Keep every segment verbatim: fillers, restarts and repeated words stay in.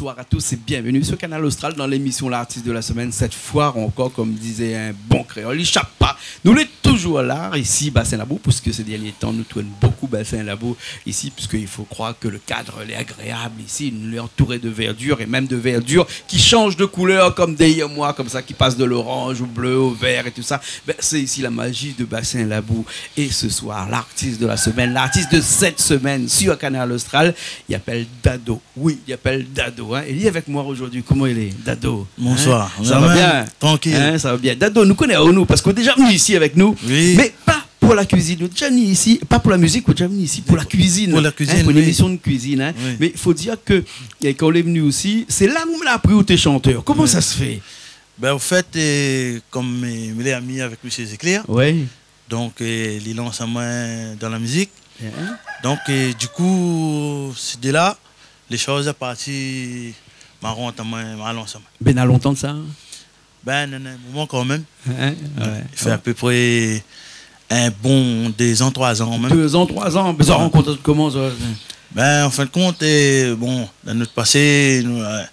Bonsoir à tous et bienvenue sur Kanal Austral dans l'émission L'artiste de la semaine. Cette fois encore, comme disait un bon kréol, i shap pa. Nou lé toujour la, isi, Bassin Labou, puisque ces derniers temps, nou tourn bonpé Bassin Labou isi, puisqu'il faut croire que le cadre, il est agréable ici, nou lé antouré de verdure, et même de verdure qui change de couleur, comme derrière moi, comme ça, qui passe de l'orange au bleu, au vert et tout ça. Ben, c'est ici la magie de Bassin Labou. Et ce soir, l'artiste de la semaine, l'artiste de cette semaine sur Kanal Austral, i apèl Dado. Oui, i apèl Dado, hein. É li lé avèk moin zordi. Koman i lé, Dado ? Bonsoir. Hein ? Sa va bien ? Trankil. Hein, sa va bien. Dado, nou koné aou, nou, parske ou la déja vni isi avèk nou. Oui. Mé pa pou la kuizine, ou la déja vni isi, pa pou la mizik, ou la déja vni isi pou la kuizine. Pou la kuizine, oui. Hein, pou in émisyon de kuizine, hein. Oui. Mé i fo dir ke, eh, kan ou lé vni isi, sé la ou la apri ou té shantèr. Koman sa sé fé ? Ben, an fèt, eh, kom, eh, mi lé ami avèk Mésyé Zéklir. Oui. Donk, eh, li lans amoin dan la mizik. Hein ? Donk, eh, du kou, sé de la, lé shoz la parti, ma rant amoin, ma lans amoin. Bin, na lontan de sa ? Ben, non, non, in moman kanmèm. Hein ? Ouais. I fé apépré in bon dé zan, troi zan mèm. Dé zan, troi zan. Mé zot la rankont koman, sa ? Ben, an fin de kont, eh, bon, dan nout pasé, nou, eh,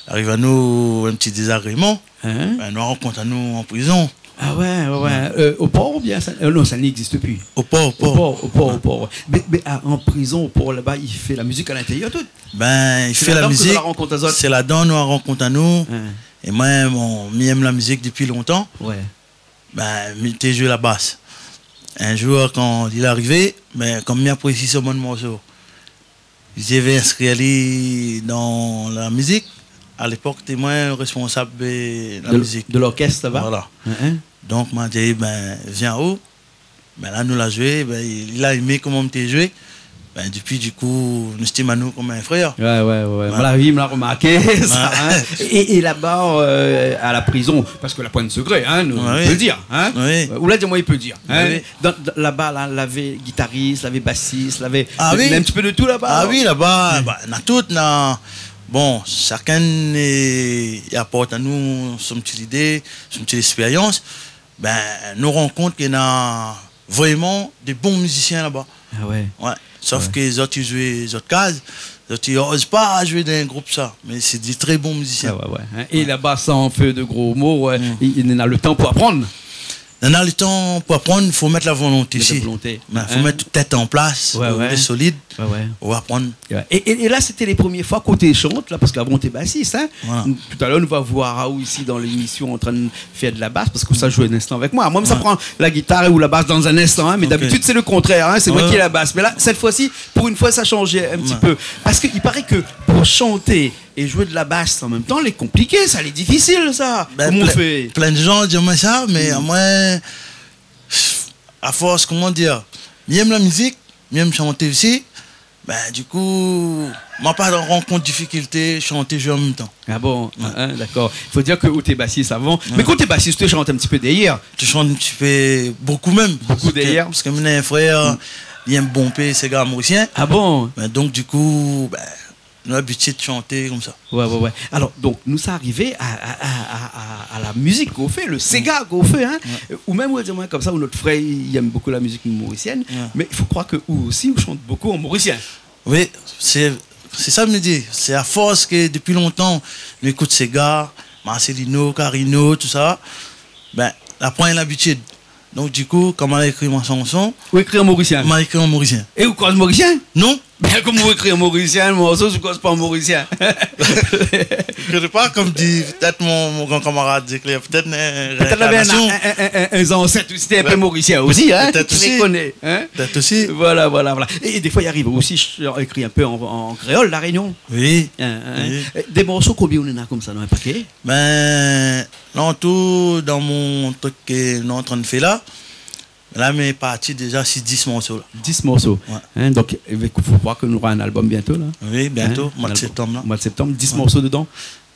ariv anou in ti dézagréman. Hein ? Ben, nou la rankont anou an prizon. Ah ouais, ouais, ouais. Euh, o Por oubien Sin-, euh, non, Sin-Dni i égzis pi. O Por, o Por. O Por, o Por, o Por, ouais. Mé, mé, ah, an prizon, o Por, laba, i fé la mizik a l'intérieur, tout. Ben, i fé la mizik. Sé ladan nou la rankont azot. Sé ladan nou la rankont anou. Hein. É moin, bon, mi èm la mizik dopi lontan. Ouais. Ben, mi té zoué la bas. In zour, kan li la arivé, ben, kom mi aprésié son bann morso, zot la inskri ali dan la mizik. A lépok, té moin responsab, eh, la mizik. De l-, de lorkès, laba ? Voilà. Hein, hein. Donk, ma di, ben, vien aou. Ben la, nou la zoué, ben, li la èm koman mi té zoué. Ben, dopi, du kou, nou stim anou kom in frèr. Ouais, ouais, ouais. Ouais. Moin la vi, moin la romarké sa, hein. É, é laba, euh, a la prizon, parske la poin de sekré, hein, nou, nou pé dir, hein. Oui. Euh, ou la di amoin, i pé dir, hein. Oui. Dan, dan, laba, la, lavé gitaris, lavé basis, lavé, ah oui, in ti pé de tout laba, alor. Ah oui, laba, ben, na tout, na, bon, shakinn, eh, i aport anou son ti lidé, son ti lékspérians. Ben, nou rann kont ke na vréman de bon mizisien laba. Ah ouais. Ouais. Sof ke zot i zoué zot kaz, zot i oz pa zoué dan in group sa. Mé sé de tré bon mizisien. Ah ouais, ouais, hein. É laba, san fé de gro mo, ouais, i, i na le tan pou aprann. Néna le tan pou aprann, fo mèt la volonté osi. Mèt la volonté. Ben, fo mèt tèt an plas, ouais, ou lé solid, ouais, ouais, ou aprann. Ouais. É, é, é la, sété lé promié foi ke ou té shant, la, parske avan ou té basis, hein. Voilà. Talèr, nou va voir aou isi dan lémisyon an trin de fé de la bas, parske sa zoué in instan avèk moin. Moin, sa pran la gitar ou la bas dan in instan, hein, mé dabitid, sé le kontrèr, hein, sé moin ki lé la bas. Mé la, sèt foi-si, pou in foi, sa la shanjé in ti pé. Parske i paré ke pou shanté é zoué de la bas an mèm tan, lé konpliké, sa, lé difisil, sa. Ben, koman ou fé ? Plin, plin de moun i di amoin sa, mé amoin, a fors, koman dir, mi èm la mizik, mi èm shanté osi, ben, du kou, ma pa rankont difikilté, shanté, zoué an mèm tan. Ah bon ? Ouais. Hein, dakor. Fo dir ke ou té basis avan. Ouais. Mé kan ou té basis, ou té shant in ti pé dèrièr. Té shant in ti pé, bokou mèm. Bokou dèrièr. Parske, parske mon frèr, li èm bonpé séga morisien. Ah bon ? Ben, donk, du kou, ben, nou la abitié de shanté konmsa. Ouais, ouais, ouais. Alor, donk, nou sa arivé a, a, a, a, a, a la mizik ke ou fé, le séga ke ou fé, hein. Ouais. Euh, ou mèm, ou di amoin konmsa, ou nout frèr, i èm bokou la mizik morisièn, mé i fo kroir ke ou osi, ou shant bokou an morisien. Oui, sé, sé sa mi di. Sé a fors ke dopi lontan, nou ékout séga, Marcelino, Carino, tout sa. Ben, la pran labitid. Donk, du kou, kan ma ékri mon shanson, ou ékri an morisien ? Ma ékri an morisien. É ou koz morisien ? Non. Ben, koman ou ékri an morisien, le morso, si ou koz pa an morisien ? Mi koné pa, kom di pétèt mon, mon gran kamarad Zéklir, pétèt, euh, pétèt lavé in, in, in, in, in zansèt osi té in pé morisien osi, hein ? Pétèt osi. Ki koné, hein ? Pétèt osi. Voilà, voilà, voilà. É, é défoi, i ariv osi, sh-, ékri in pé an, an kréol, La Rényon. Oui. Hein, hein. Oui. É dé morso, konbien ou néna konmsa, dan in paké ? Ben, la, an tou, dan mon trik ke nou lé an trin de fé la, la, mi lé parti déza si dis morso la. Dis morso. Ouais. Hein, donk, i fo kroir ke nou nora in albom biento la. Oui, biento, hein, mwa de séptanm la. Mwa de séptanm, dis morso dedan.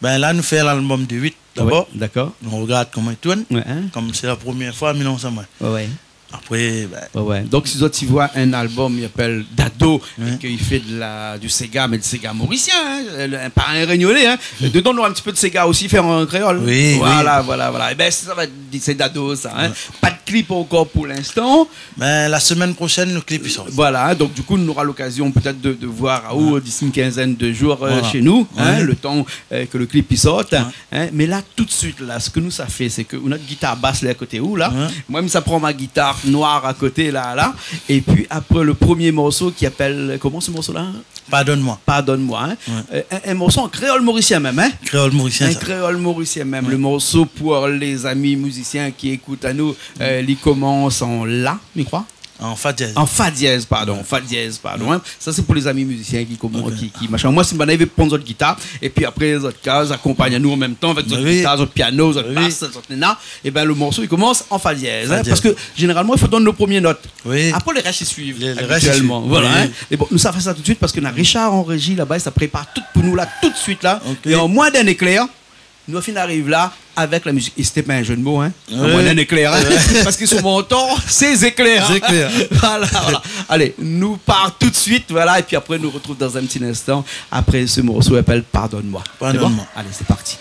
Ben, la, nou fé in albom de uit dabor. Ouais, dakor. Nou rogard koman i tourn. Ouais, hein. Kom sé la promié foi, mi lans amoin. Ouais, ouais. Apré, ben. Ouais, ouais. Donk, si zot i voi in albom, i apèl Dado, é ke i fé de la, du séga, mé du séga morisien, hein, le, pa in rényoné, hein. Dedan, nou nora in ti pé de séga osi, fé an kréol. Oui, oui. Voilà, voilà, voilà. É ben, sa va èt, sé Dado, sa, hein. Ouais. Pa de klip ankor pou linstan. Bin, la semèn proshèn, lo klip i sort. Voilà, donk du kou, nou nora lokazion pétèt de, de voir aou disi in kinzèn de zour, euh, shé nou, le tan, euh, ke lo klip i sort, in. Mé la, tout suit la, sak nou sa fé, sé ke ou na gitar bas la a koté ou la. Moin, mi sa pran mon gitar noir a koté la, la. Épi apré, lo promié morso ki apèl, koman se morso la ? Pardonne-moi. Pardonne-moi, in. Euh, in, in morso an kréol morisien mèm, in. Kréol morisien, sa. Kréol morisien mèm. Lo morso, pou lé zami mizisien ki ékout anou, euh, li komans an la, mi kroi. An fa dièz. An fa dièz, pardon, fa dièz, pardon, in. Sa, sé pou lé zami mizisien ki koman-, ki, ki machin. Moin, si banna i vé pran zot gitar, épi apré, zot kaz, akonpagn anou an mèm tan avèk zot gitar, zot piano, zot bas, zot néna, ébin, lo morso, li komans an fa dièz, in, parske zénéralman, i fo donn lo promié not. Apré, lo rès, i suiv abitièlman. Voilà, in. Mé bon, nou sa fé sa tout suit parske na Richard an réji laba, li sa prépar tout pou nou la, tout suit la. É an moin d'in éklèr, nou la fine ariv la avèk la mizik. É sété pa in jeu de mo, in. An moin d'in éklèr, in. Parske son mantan, sé zéklèr. Zéklèr. Voilà, voilà. Alé, nou part tout suit, voilà, épi apré, nou artrouv dan in ti linstan. Apré se morso i apèl Pardonne-moi. Sé bon ? Pardonne-moi. Alé, sé parti.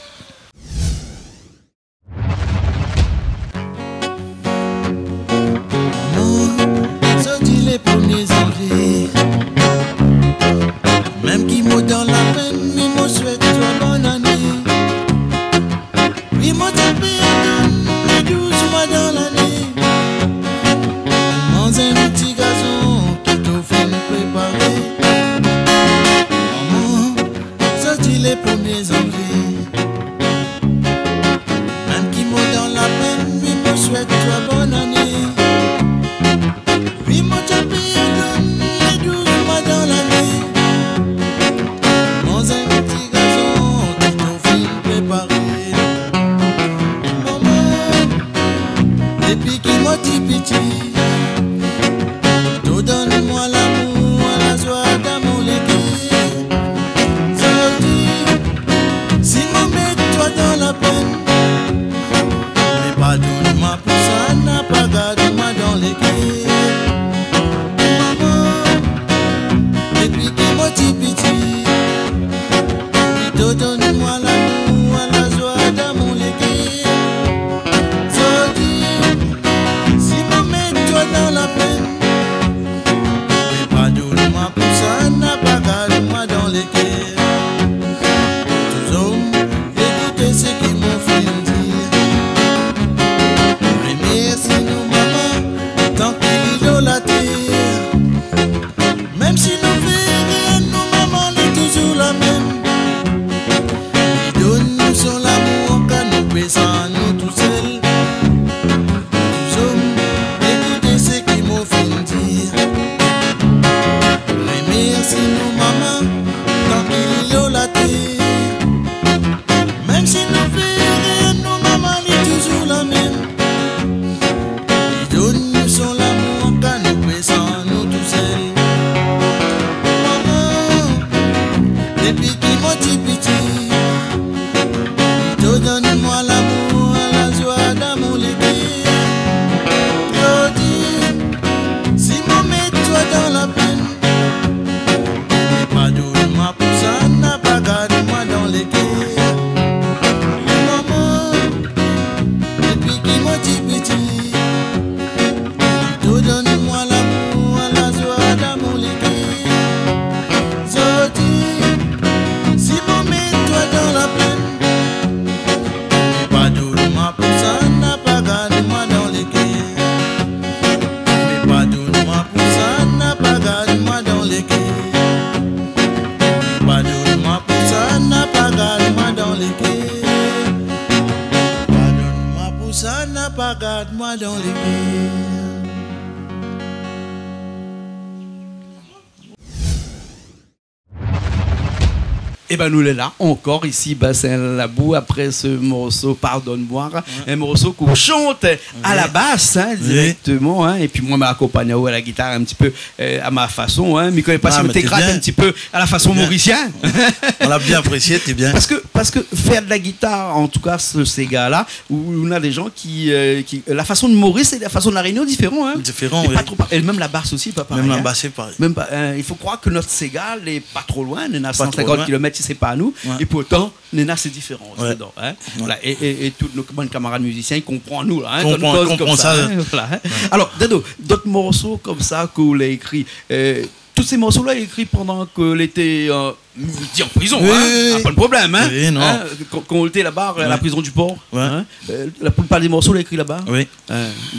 Maman, sorti le premier janvier. Mèm ki mo dan la pèn, mi mo souèt twa bone ané. Wi, mo té pé atann lé douz moi dan lané. Manzé in ti gason ki tou fine préparé. Maman, sorti le premier janvier. Mèm ki mo dan la pèn, wi, mo souèt twa bone ané. Wi, mo té pé atann lé douz moi dan lané. Manzé in ti gason ki tou fine préparé. Maman, dépi ki mo ti piti, to donn amoin lamour, la zoi dan mon lékèr. Zordi, si mo mèt twa dan la pèn, mé pardonn amoin pou sa, na pa gard amoin dan lékèr. Maman, dépi ki mo ti piti, to donn amoin lamour, la zoi dan mon lékèr. Zordi, si mo mèt twa dan la pèn, mé pardonn amoin pou sa, na pa gard amoin dan lékèr. Tout zom, ékout sak mo fine dir. Rémèrsi nou maman, tan ki li dan la tèr. Mèm si nou fé rien, nou maman lé touzour la mèm. Li donn anou son lamour, kan nou pé san nou tousèl. Tout zom, ékout sak mo fine dir. Rémèrsi nou maman, tan ki li dan la tèr. Mèm si nou fé rien, nou maman lé touzour la mèm. Li donn anou son lamour, kan nou pé san nou tousèl. Maman, dépi ki mo ti piti, to donn amoin lamour, la zoi dan mon lékèr. Zordi, si mo mèt twa dan la pèn, mé pardonn amoin pou sa, na pa gard amoin dan lékèr. Maman, dépi ki mo ti piti, to donn amoin lamour, la zoi dan mon lékèr. Zordi, si mo mèt twa dan la pèn, mé pardonn amoin pou sa, na pa gard amoin dan lékèr. Mé pardonn amoin pou sa, na pa gard amoin dan lékèr. Pardonn amoin pou sa, na pa gard amoin dan lékèr. Pardonn amoin pou sa, na pa gard amoin dan lékèr. Ébin, nou lé la ankor isi, Bassin Labou, apré se morso Pardonne-moi, in morso k'ou shant a la bas, in, dirèkteman, in, épi moin, ma akonpagn aou a la gitar in ti pé, euh, a ma fason, in. Mi koné pa si ou té grat in ti pé a la fason morisien. Nou la bien aprésié, té bien. Parske, parske fé de la gitar, an tou ka, se séga la, ou, ou na dé jan ki, euh, ki, la fason de Maurice é la fason de La Réunion diféran, in. Diféran, wi. Pa tro pa-, é mèm la bas osi, pa parèy, in. Mèm la bas, sé parèy. Mèm pa, in, i fo kroir ke nout séga lé pa tro loin, néna san sinkant kilomèt sé pa nou, é pourtan néna sé diférans dedan, in. Voilà. É, é, é tout nout bann kamarad mizisien i konpran nou la, in, kan nou koz konmsa, in, voilà, in. Alor, Dado, dot morso konmsa ke ou la ékri, tout sé morso la ékri pandan ke lété, mi di an prizon, in, pa de problèm, in. Kan, kan ou lété laba, la prizon du Port, in. La plipar dé morso la ékri laba.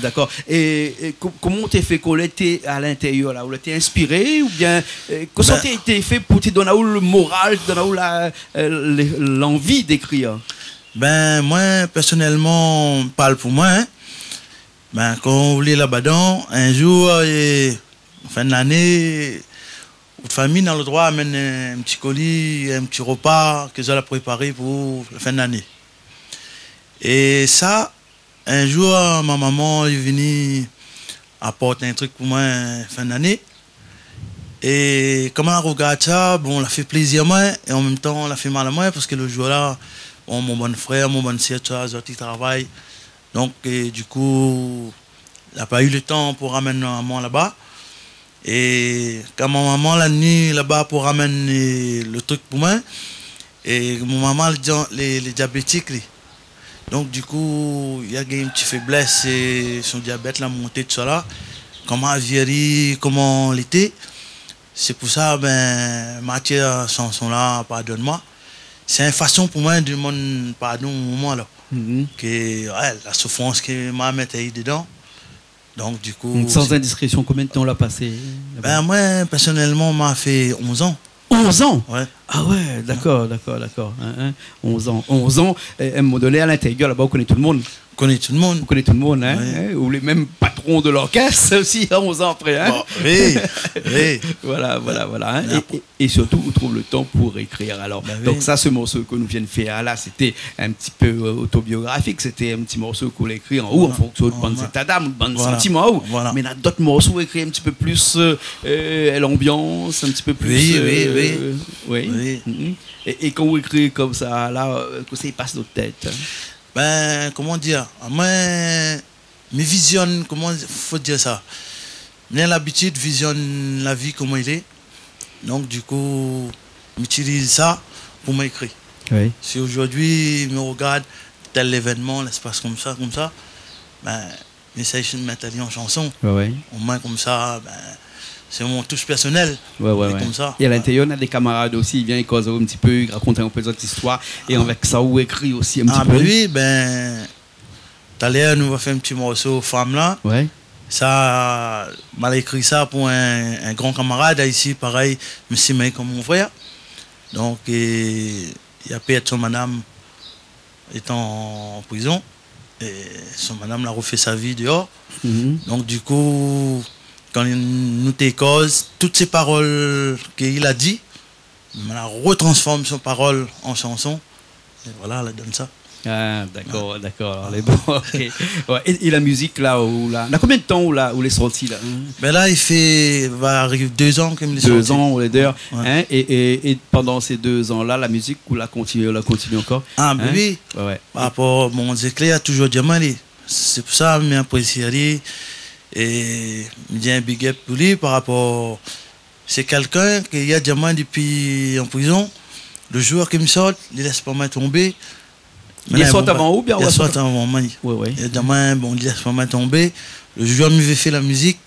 Dakor. É, é ko-, koman ou té fé kan ou lété a lintérièr la, ou lété inspiré oubien, kosa té, té fé pou té donn aou le moral, té donn aou la, lanvi d'ékrir ? Bin, moin, pèrsonèlman, parl pou moin, in. Bin, kan ou lé laba dan, in zour, é, fin de lané, out fami na le droi amenn in ti koli, in ti repa ke zot la préparé pou la fin de lané. É sa, in zour, mon momon la vni aport in trik pou moin fin de lané. É kan moin la rogard sa, bon, la fé plézir amoin, é an mèm tan, la fé mal amoin, parske le zour la, bon, mon bann frèr, mon bann sèr, tousa, zot i travay. Donk, é, du kou, la pa u le tan pou ramenn amoin laba. É kan mon momon la vni laba pou ramenn, é, le trik pou moin, é mon momon lé dia-, lé, lé diabétik, li. Donk, du kou, li la gingn in ti féblès, é son diabèt la monté, tousa la. Koman la vi ali, koman lété. Sé pou sa, bin, ma tir shanson la, Pardonne-moi. Sé in fason pou moin demann pardon mon momon la. Ke, wé, la soufrans ke ma mèt ali dedan. Donk, du kou, san indiskrésion, konbien de tan ou la pasé laba ? Bin, moin, pèrsonèlman, ma fé onz an. Onz an ? Wé. A wé, dakor, dakor, dakor. In, in, onz an. Onz an, é, a in moman doné, a lintérièr laba, ou koné tout le moun. Ou koné tout le moun. Ou koné tout le moun, in, in. Ou lé mèm patron de lorkès osi, in, onz an apré, in. Bon, oui, oui. Voilà, voilà, voilà, in. É, é, é sirtou, ou trouv le tan pou ékrir, alor. Bin oui. Donk sa, se morso ke nou vien de fé la, sété in ti pé, eu, otobiografik, sété in ti morso ke ou la ékri an ou, an fonksion de bann zéta d'am, bann santiman an ou. Voilà. Mé na dot morso ékri in ti pé plis, eu, eu, lanbians, in ti pé plis, eu, oui, oui. É, é kan ou ékri konmsa la, eu, kosa i pas dan out tèt, in ? Bin, koman dir, moin, mi vizionn, koman fo dir sa ? Mi na labitid vizionn la vi koman i lé. Donk, du kou, mi itiliz sa pou moin ékri. Oui. Si zordi mi rogard tèl lévènman, la i pas konmsa, konmsa, bin, mi éséy mèt ali an shanson. Wé, wé. Omoin konmsa, bin, sé mon toush pèrsonèl. Wé, wé, wé. Konmsa. É a lintérièr, na dé kamarad osi, i vien, i koz in ti pé, i rakont in pé zot zistoir. É avèk sa, ou ékri osi in ti pé. A, bin oui, bin, talèr, nou va fé in ti morso Fanm la. Wé. Sa, ma la ékri sa pou in, in gran kamarad isi, parèy, mi stim ali konm mon frèr. Donk, é, li la pèrd son madam étan an prizon. É son madam la rofé sa vi déor. Donk, du kou, kan nou té koz, tout sé parol ke li la di, ma la retransform son parol an shanson. É voilà, la donn sa. A, dakor, dakor. Alor, lé bon, OK. Wé, é, é la mizik la, ou la, na konbien de tan ou la, ou lé sorti la, in ? Bin la, i fé, va ariv dé zan ke mi lé sorti. Dé zan ou lé déor, in ? É, é, é pandan sé dé zan la, la mizik, ou la kontinié, ou la kontinié ankor ? A, bin oui. Wé, wé. Par rapor, mon zéklèr, toujour di amoin, li, sé pou sa, mi aprési ali. É mi di in big up pou li par rapor, sé kèlkin ke li la di amoin dopi an prizon, le zour ke mi sort, li lès pa moin tonbé. Li la sort avan ou bien ? Li la sort avan moin. Wé, wé. Li la di amoin, bon, li lès pa moin tonbé. Le zour mi vé fé la mizik,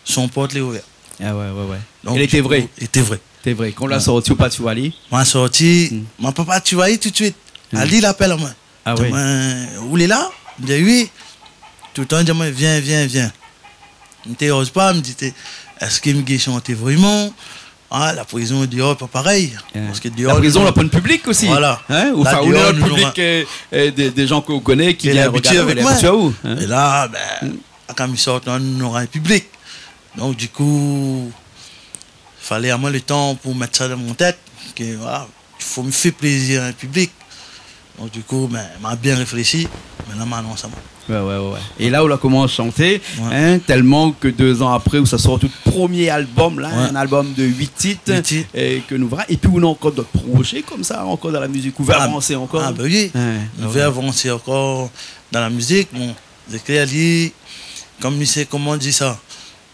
son port lé ouvèr. A wé, wé, wé. Donk, é lété vré. Lété vré. Lété vré. Kan ou la sorti, ou parti voir ali ? Ma sorti, ma pa parti voir ali tout suit. Ali la apèl amoin. A wé. Di amoin, ou lé la ? Mi di, oui. Toultan, di amoin, vien, vien, vien. Mi té oz pa, mi di, té, èske mi gingn shanté vréman ? A, la prizon déor, pa parèy. Parske déor, la prizon, nou, la pran piblik osi. Voilà. In ? Ou, anfin, ou déor, na nou, piblik, eu, eu, dé, dé zan ke ou koné ki vien rogard aou, lé abitié avèk moin. É la, bin, kan mi sort, nou nora in piblik. Donk, du kou, falé amoin le tan pou mèt sa dan mon tèt, ke, voilà, fo mi fé plézir in piblik. Donk, du kou, bin, ma bien réfléshi, mintnan ma lans amoin. Wé, wé, wé, wé. É la, ou la komans shanté, in, tèlman ke dé zan apré, ou sa sort out promié albom la, in albom de uit tit, é ke nou vra. Épi ou na ankor dot projé konmsa, ankor dan la mizik, ou vé avansé ankor ? A, bin oui. Nou vé avansé ankor dan la mizik. Bon, zéklèr, li, konm li sé, koman di sa,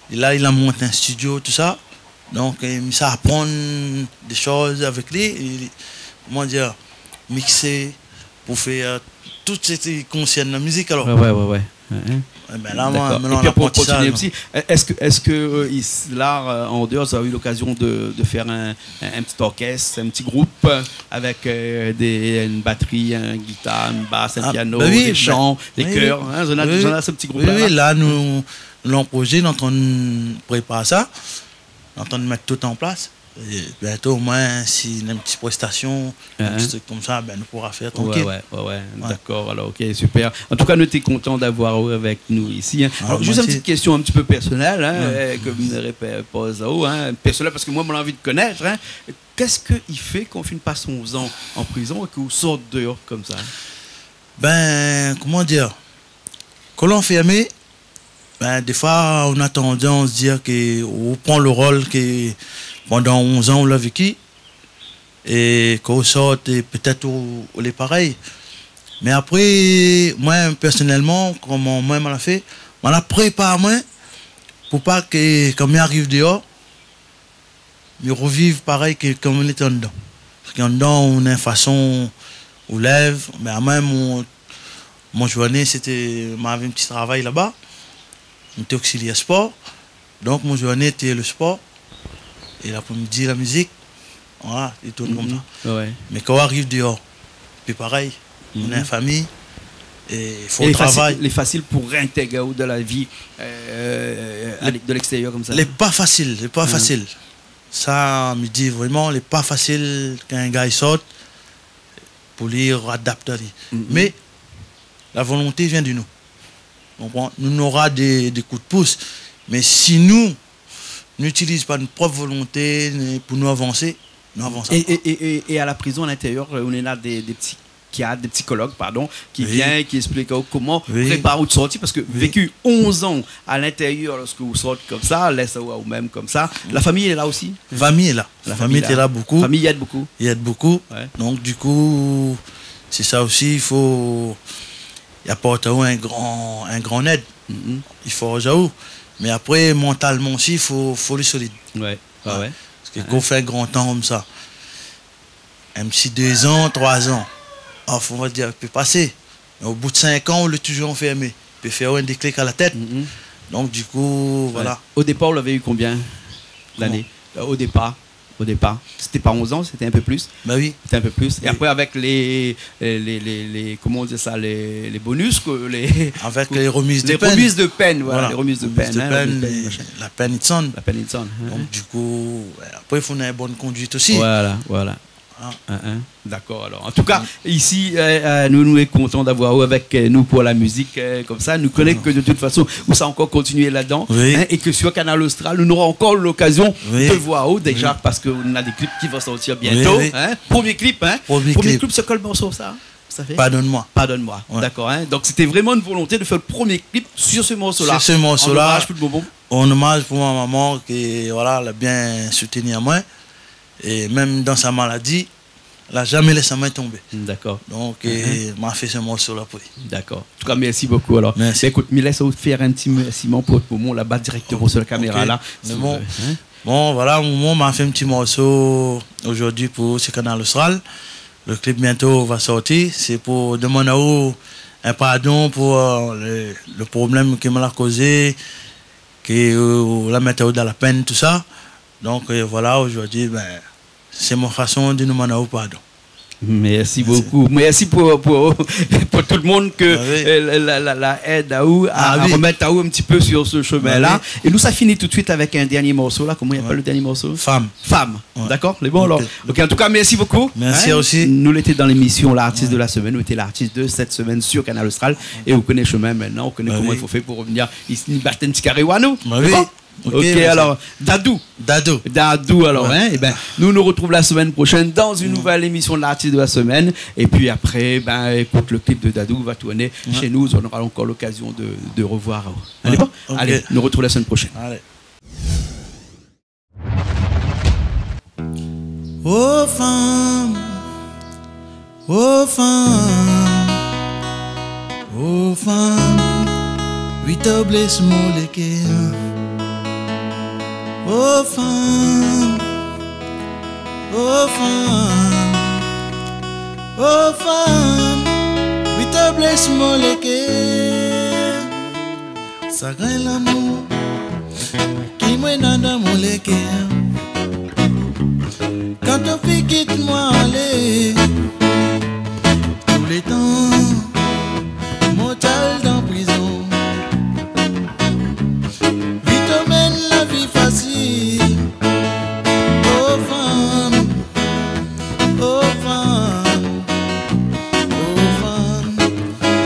li la, li la mont in studio, tousa. Donk, euh, mi sa aprann dé shoz avèk li, é, koman dir, miksé, pou fé, euh, tout sak i konsèrn la mizik, alor. Ouais, ouais, ouais, ouais. Hein, hein. Ében la, moin, dakor. Mintnan, aprantisaz, non. É pi, pou kontinié osi, èske, èske, euh, is-, la, euh, an déor, zot la u lokazion de, de fèr in, in, in ti orkès, in ti group, euh, avèk, euh, dé, in batri, in gitar, in bas, in piano, dé shan, dé kèr, hein, zot na, zot na se ti group-la, oui, la, nou, nou, an projé, nou lé antrin prépar sa. Nou lé antrin mèt tout an plas. É bientô, omoin, si néna in ti prestasion, in ti trik konmsa, ben, nou poura fèr trankil. Ouais, ouais, ouais, ouais. Dakor, alor, ok, super. An tou ka, nou té kontan d'avoir aou avèk nou isi, hein. Ah, alor, zis in ti késtion in ti pé pèrsonèl, hein, euh, ke mi répé-, poz aou, hein, pèrsonèl, parske moin, moin la anvi de konèt, hein. Kosa i fé kan ou fine pas onz an an prizon é ke ou sort déor konmsa ? Ben, koman dir ? Kan ou lé anfèrmé, ben, défoi, ou na tandans dir ke ou pran le rol ke pandan onz an ou la véki, é kan ou sort, é pétèt ou, ou lé parèy. Mé apré, moin, pèrsonèlman, koman moin, moin la fé, moin la prépar amoin pou pa ke, kan mi ariv déor, mi roviv parèy ke kan mi lété andan. Parske andan, ou na in fason ou lèv, mé amoin, mon, mon zourné, sété, moin lavé in ti travay laba. Mi té oksilièr spor. Donk, mon zourné té le spor. É lapré-midi, la mizik. Voilà, i tourn konmsa. Ouais. Mé kan ou ariv déor, pi parèy. Ou na in famiy, é fo travay. É lé fasil, lé fasil pou réintègré aou dan la vi, euh, de lèkstérièr konmsa ? Lé pa fasil, lé pa fasil. Sa, mi di vréman, lé pa fasil kan in gars i sort pou li adapt ali. Mé la volonté i vien de nou. Ou konpran ? Nou nora dé, dé kou d'pous. Mé si nou, nou itiliz pa nout prop volonté, pou nou avansé, nou avans pa. É, é, é, é, é a la prizon, a lintérièr, euh, ou néna dé, dé ti gard, dé psikolog, pardon, ki vien, ki ésplik aou koman prépar aou de sorti, parske véki onz an a lintérièr, lorske ou sort konmsa, lès aou a ou mèm konmsa, la famiy lé la osi ? Famiy lé la. La famiy lé la. La famiy té la bokou. Famiy i èd bokou. I èd bokou. Ouais. Donk, dikou, sé sa osi, i fo, i aport aou in gran, in gran èd. I forz aou. Mé apré, mantalman osi, fo, fo lé solid. Ouais, ouais, ouais. Parske kan ou fé in gran tan konmsa, in ti dé zan, troi zan, ah, fo, on va dir, i pé pasé. Mé o bout de sink an, ou lé touzour anfèrmé. I pé fé in déklik a la tèt. Donk, dikou, voilà. Ouais. O dépar, ou lavé u konbien d'ané ? Koman ? Euh, o dépar, o dépar. Sété pa onz an, sété in pé plis. Ba oui. Sété in pé plis. Oui. É apré, avèk lé, lé, lé, lé, koman i di sa, lé, lé bonus, ke lé, avèk lé remiz de pèn. Lé remiz de pèn, voilà, lé remiz de pèn, hein, remiz de pèn, la pèn i désann. La pèn i désann, hein. Donk, dikou, ouais, apré, i fo in bone konduit osi. Voilà, voilà. Hein, hein. Dakor, alor. An tou ka, isi, euh, euh, nou, nou lé kontan d'avoir aou avèk, euh, nou pou la mizik, euh, konmsa. Nou koné ke de tout fason, ou sa ankor kontinié ladan, hein, é ke sur Kanal Austral, nou nora ankor lokazion de voir aou, déza, parske ou na dé klip ki va sortir bientô, hein. Promié klip, hein. Promié klip, sé kèl morso, sa ? Pardonne-moi. Pardonne-moi. Ouais. Dakor, hein. Donk, sété vréman in volonté de fèr le promié klip sur se morso-la. Sur se morso-la. An omaz pou out momon. An omaz pou mon momon, ke, voilà, la bien soutni amoin. É mèm dan sa maladi, la zamé lès amoin tonbé. Dakor. Donk, euh, ma fé se morso-la pou li. Dakor. An tou ka, mèrsi bokou, alor. Mèrsi. Ékout, mi lès aou fèr in ti rmèrsiman pou out momon laba, dirèkteman sur la kaméra, la. Ok. Mé bon, voilà, momon, ma fé in ti morso zordi pou, sur Kanal Austral. Le klip bientô va sorti. Sé pou demann aou in pardon pou, euh, le, le problèm ke ma la kozé, ke, euh, la mèt aou dan la pèn, tousa. Donk, euh, voilà, zordi, ben, sé mon fason de demann aou pardon. Mèrsi bokou. Mèrsi pou, pou, pou tout le moun ke, euh, la, la, la, la èd aou a, a remèt aou in ti pé sur se shomin-la. Ba oui. É nou sa fini tout de suit avèk in dernié morso, la. Koman i apèl le dernié morso ? Femme. Femme. Ouais. Dakor, lé bon, alor. Ok. Ok, an tou ka, mèrsi bokou. Mèrsi aou osi. Nou lété dan lémision L'artiste de la semaine. Ou lété l'artiste de cette semaine sur Kanal Austral. É ou koné shomin mintnan, ou koné koman i fo fé pou revnir isi, bat in ti karé anou. Ba oui. Lé bon ? Ok, mèrsi. Alor, Dadou. Dadou. Dadou, alor, hein, é ben, nou, nou retrouv la semaine prochaine dans une nouvelle émission de L'artiste de la semaine. É pi apré, ben, ékout, le klip de Dadou va tourné shé nou. Nou nora ankor lokazion de, de revoir aou. Alé, bon ? Ok. Alé, nou retrouv la semaine prochaine. Alé. O fanm, o fanm, o fanm, wi, to blès mon lékèr. O fanm, o fanm, o fanm, ou té blès mon lékèr. Sagrin lamour ki moin néna dan mon lékèr. Kan ou fine kit moin alé, tou lé tan mon té al dan prizon. Vito mèn la vi fasil. O fanm, o fanm, o fanm,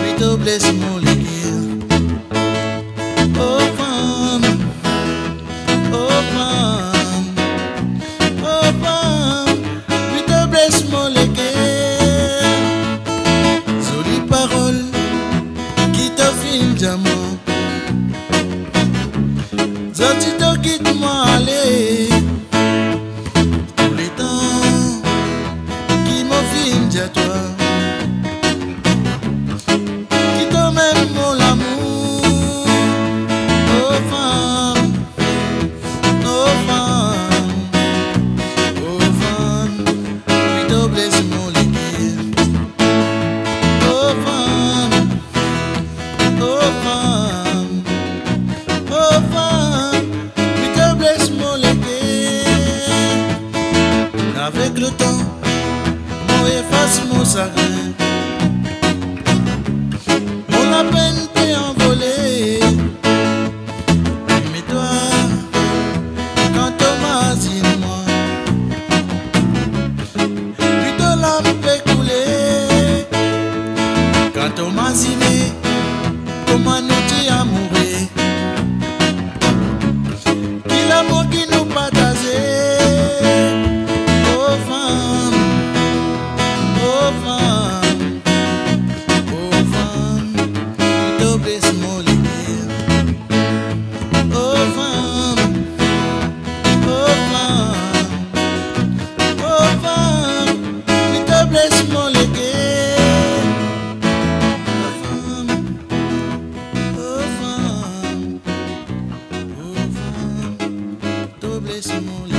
vito blès mon lékèr. O fanm, o fanm, o fanm, vito blès mon lékèr. Zoli parol ki ou fine di amoin. Zordi ou kit moin alé. Tou lé tan ki moin fine di atoi, kit mèm mon lamour. O fanm, o fanm, o fanm, vito blès mon lékèr. O fanm, o fanm, o fanm, vito blès mon lékèr. Avèk lo tan, moin éfas mon sagrin. Mon lapèn té anvolé. Mé toi, kan ou mazine moin, vito larm i koulé. Kan ou mazine koman nou té amouré, ki lamour ki nou partazé. O fanm, o fanm, o fanm, vito blès mon lékèr. O fanm, o fanm, o fanm, vito blès mon lékèr. O fanm, o fanm, o fanm, vito blès mon lékèr.